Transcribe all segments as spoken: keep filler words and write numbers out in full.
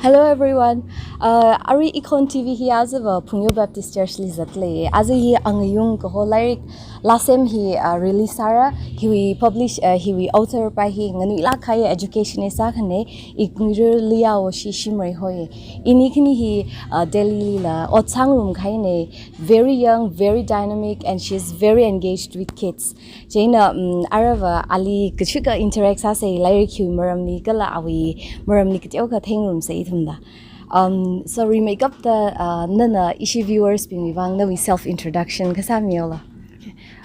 Hello everyone. Uh, arui Ikhon T V hi ajava Phungyo Baptist Church li zatlei. Aja hi Angayung kaho lairik last sem hi uh, release sāra, hiwui publish uh, hiwui author pa hi nganuilāk kahai education e sākhane, Iknguirur Liao shi Shimrei hoi. Ini khani hi uh, Delhi lila ot sāngarum kahaine, very young, very dynamic, and she's very engaged with kids. Chieina um, arava ali kachika interact sāsei lairik hiwui maramli kala awui maramli kateokha theingarumsei ithumda. Um, so rimeikapta uh, nana ishi viewers bingwui vang nawui self introduction kasā miyola.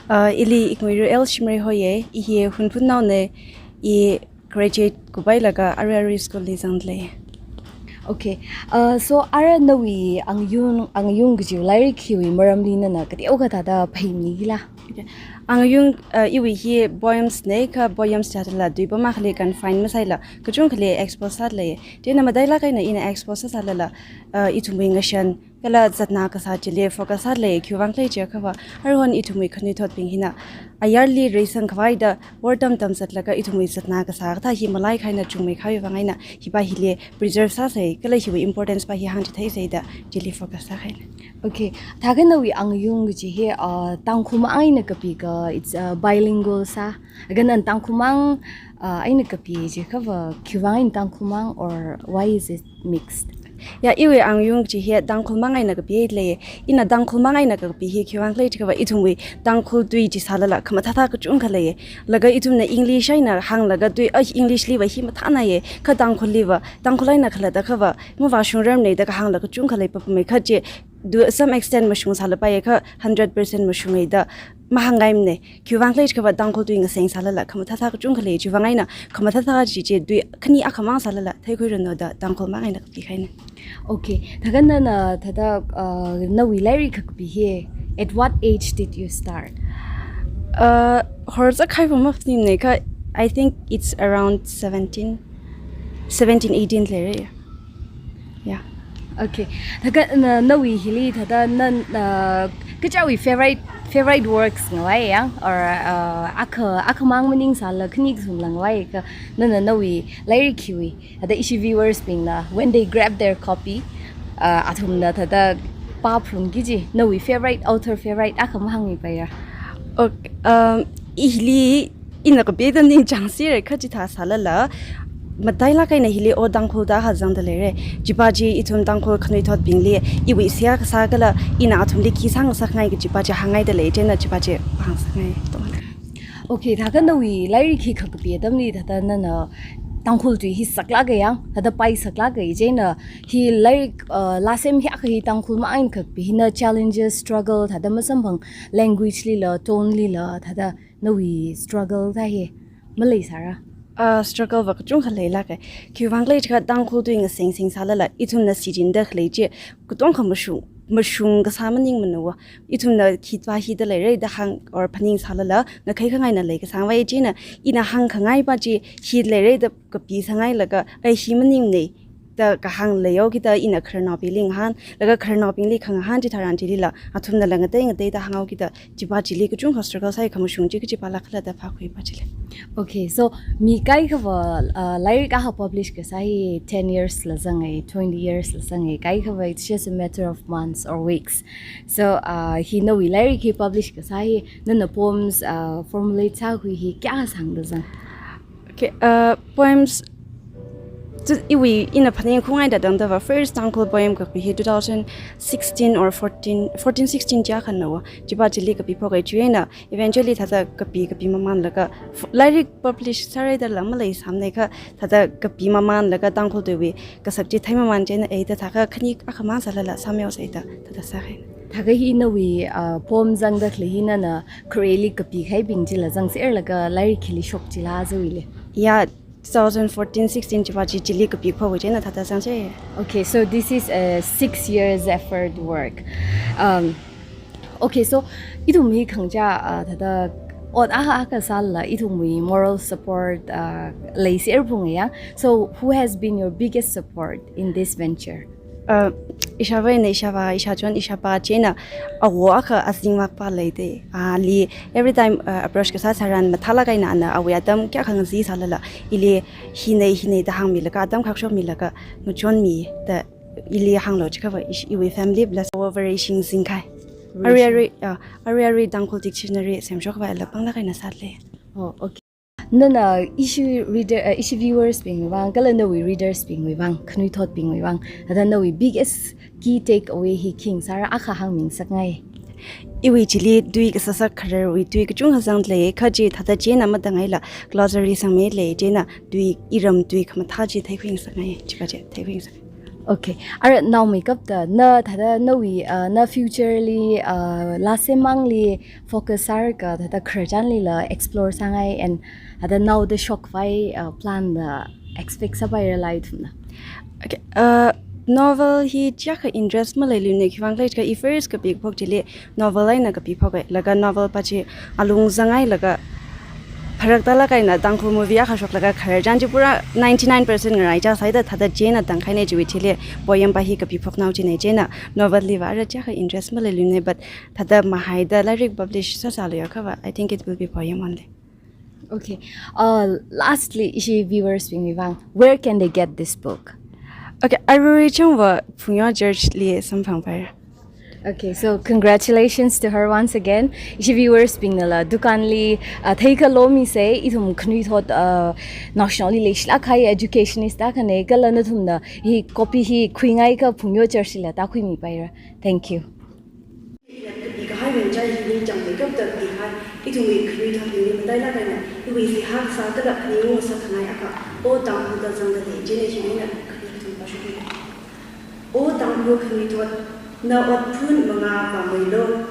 Uh, ili Iknguirur L Shimrei hoye, ihe Hunphunnaone, i graduate kuphailaga arui arui school li zanglei. Okay. Uh, so ara nawui Angayung Angayung kajiwui lairik hiwui maramli nana kateokha thāda phaimila. Okay. Angayung uh, iwui hi poems ne kha poems jatala tui pama khali confine masaila kachungkhali expose sālei. Chieina matailāk eina ina expose sālala uh, ithumwui ngashan kala zatna kasā chili focus sālei, khiwuivang khalei chiakhava aruihon ithumwui khanuithotbing hina ayarli reisang khavaida wortam tamzatlaga ithumwui zatna kasā kathā hi malai kahaina chungmei kahaiwui vang eina hipa hili preserve sāsei kala hiwui importance pa hi hāngchitheisei da chili focus sākahaina. Okay, thākha nawui Angayung kaji hi uh, Tangkhul mang eina kapi ka, it's uh, bilingual sā. Again, nana Tangkhul mang uh, eina kapi chiakhava khiwuivang eina Tangkhul mang, or why is it mixed? Ya, iwui Angayung chi hi Tangkhul mang eina kapi lei. Ina Tangkhul mang eina kapi hi khiwuivang khalei chiakhava ithumwui Tangkhul tui chi sālala khamathāthā kachungkha lei. Laga ithumna English eina hānglaga tui ah English liva hi mathānaye, kha Tangkhul liva, Tangkhul eina khalatta khava mavāshungrarmane da kahāngla kachungkha leipapamei, kha chi to some extent mashung sālapaiye kha hundred percent mashunge da mahāngngaimane. Khiwuivang khalei chiakhava Tangkhul tui ngaseng sālala khamathāthā kachungkha lei, chiwuivang eina khamathāthā chi chi tui khani akhamang sālala theikhuiranu da Tangkhul mang eina kapi kahaina. Okay, thākha nana thāda uh, nawui lairik kakapi hi, at what age did you start? Uh, horzak kahai pamap nimne kha, I think it's around seventeen, seventeen, eighteen leire. Yeah. Okay. Thākha na, nawui hili thāda na, na kachiwui favorite favorite works ngavai yang, or uh, akha akhamang maning sāla khani kasungla ngavai kha nana nawui lairik hiwui, thāda ishi viewers bingna when they grab their copy uh, athumna thāda pāphalungki kaji nawui favorite author favorite akha mahāngmipaira. Okay, um, ili ina kapi da ningchāngsire kha chithā sālala matailāk eina hili O Tangkhul da ha zangda leire. Chipa chi ithum Tangkhul khanuithotbingli iwui seihā kasā kala ina athumli khi sāngasakngai kaji chipa chi hāngngaida lei, chieina chipa chi hāngsakngai. Okay, thākha nawui lairik hi kakapi atamli thāda nana Tangkhul tui hi saklāka yang, thāda paisaklāka, chieina hi lairik uh, last sem hi akha hi Tangkhul mang eina kakapi hina challenges, struggle, thāda masamphang language lila, tone lila, thāda nawui struggle thā hi maleisāra? Uh, struggle va kachungkha leilāka. Khiwuivang khalei chiakha Tangkhul tui ngasengseng sālala ithumna sijinda khalei chi katongkha mashung, mashung kasā maningmana va. Ithumna khipā hida leire da hāng or phaning sālala ngakhai khangaina lei kasāngvai, chieina ina hāngkhangai pa chi hi leire da kapi sāngailaga ai hi maningne da kahāng leihaokida ina khararnaobingli ngahān, laga khararnaobingli khangahān chitharan chilila athumnala ngatei ngateida hānghaokida chipa chili kachungkha struggle sāi, khamashung chi kachipala khala da phākhui pa chili. Okay, so mi kaikhava uh, lairik akha publish kasā hi ten years la zangai, twenty years la zangai, kaikhava it's just a matter of months or weeks. So uh, hi nawui lairik hi publish kasā hi nana poems uh, formulate sākhui hi kayākha sāngda zang? Okay, uh, poems chi iwui ina phaningungngaida tangda va first Tangkhul poem kapi hi two thousand sixteen or fourteen, fourteen sixteen chiakhana va. Chipa chili kapiphok kahai chieina eventually thāda kapi kapi mamānlaga f- lairik publish sārai dala maleisāmane kha thāda kapi mamānlaga Tangkhul tuiwui kasak chi thei mamān chieina eida thākha khani akhamang sālala sāmihaosei da thāda sākahaina. Thākha hi nawui uh, poem zangda khalei hi nana khareli kapi kahaibing chila zangserlaga lairik hili shok chila zawuile? Ya, two thousand fourteen sixteen chipa chi chili kapiphok chieina thāda zangse. Okay, so this is a six years effort work. Um, okay, so ithum hi khangachā uh, thāda ot akha akha sālala ithumwui moral support uh, leiser phunga yang. So who has been your biggest support in this venture? Uh, Ishāvā eina ishāvā, ishāchon ishāpā chieina awo akha azingmakpa leida. Ali every time uh, approach kasā tharan mathālāk eina ana awui atam kayākha ngazisālala, ili hina hina da hāngmilaga, atam khakshokmilaga ngachonmi da ili hānglu chiakhava ish-, iwui family bless over ishing zingkahai. Arui arui, uh, arui arui Tangkhul dictionary semshokva ila panglāk eina sālei. Oh, okay. Nana ishi reader, uh, ishi viewers bingwui vang, kala nawui readers bingwui vang, khanuithotbingwui vang, thāda nawui biggest key takeaway hi khi sāra akha hāngmi ngasakngai. Iwui chili tui kasāsak khararwui tui kachungkha zanglei, kha chi thāda chieina matangaila glossary sangmilei, chieina tui iram tui khamathā chi theikhui ngasakngai, chika chi theikhui ngasak. Okay. Ara naomeikapta na thāda nawui, uh, na future li, uh, lāsemmangli focus sālaga thāda khararchanlila explore sāngai and thāda naoda shokvai, uh, plan da expect sāpaira la ithumna. Okay, uh, novel hi chiyākha interest maleiluina, khiwuivang khala jiakha i first kapiphok chili novel eina kapiphoka, laga novel pa chi alung zanghailaga pharaktalāk eina Tangkhul movie akha shoklaga khararchan chi pura ninety-nine percent ngaraichā sāhaida thāda chieina tangkahaina chiwui thili poem pa hi kapiphoknao china, chieina novel liva ara chiyākha interest maleiluina, but thāda mahaida lairik publish sāsālu jiakhava, I think it will be poem only. Okay. Uh, lastly, ishi viewers bingwui vang, where can they get this book? Okay, arui chungva Phungyo Church li samphangpaira. Okay, so congratulations to her once again. Ishi viewers bingnala dukanli, uh, theikha lomisei, ithum khanuithot, uh, naoshinao li leishilāk kahai educationist akhana, kala nathumna hi copy hi khuingaikha Phungyo Church lila tākhuimipaira. Thank you. Ina kapikahai ngachai hi ningchāngmeikapta kapikahai, ithumwui khanuithotbingli matailāk eina iwui seihā kasā kala phaningung ngasakngai akha, O Tangkhul da zangda lei, chieina hi ina khani kathum pāshokngai. O Tangkhul khanuithot, na otphun mangā vāmeilu.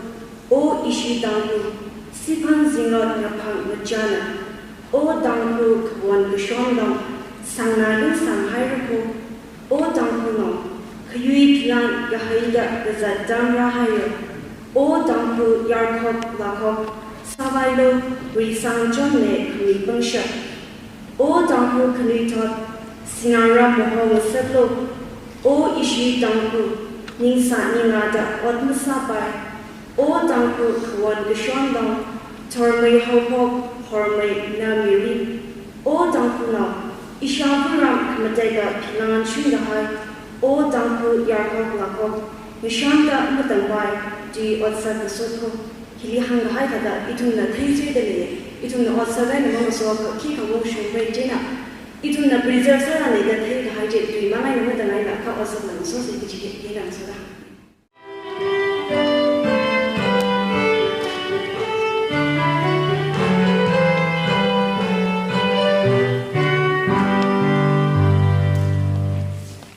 O ishi Tangkhul, siphan zinglot ngaphang ngachāna. O Tangkhul khawon kashon long, sāngnalu sānghairakho. O Tangkhulnao, khayui philan kahaida kazat tam rāhailu. O Tangkhul yarkhok lakhok, sāvailu, ri sangchonne khami pangshap. O Tangkhul khanuithot, singang ram maho ngasaklu. O ishi Tangkhul, ningsā ningada ot masāpai. O Tangkhul khawon kashon long, thormei haophok, hormei na miri. O Tangkhulnao, ishāvā ram khamateida philan shungkahai. O Tangkhul yarkhok lakhok, ngashanka matangpai, tui otsak kasotko. Hili hāngkahai thāda, ithumna theithuida lei, ithumna otsak eina mangasoakha khikha vāshungpai chieina, ithumna preserve sāra leida theikahai chi, tui mang eina matangaila kha otsak la ngasosei kaji hi, hina ngasoda.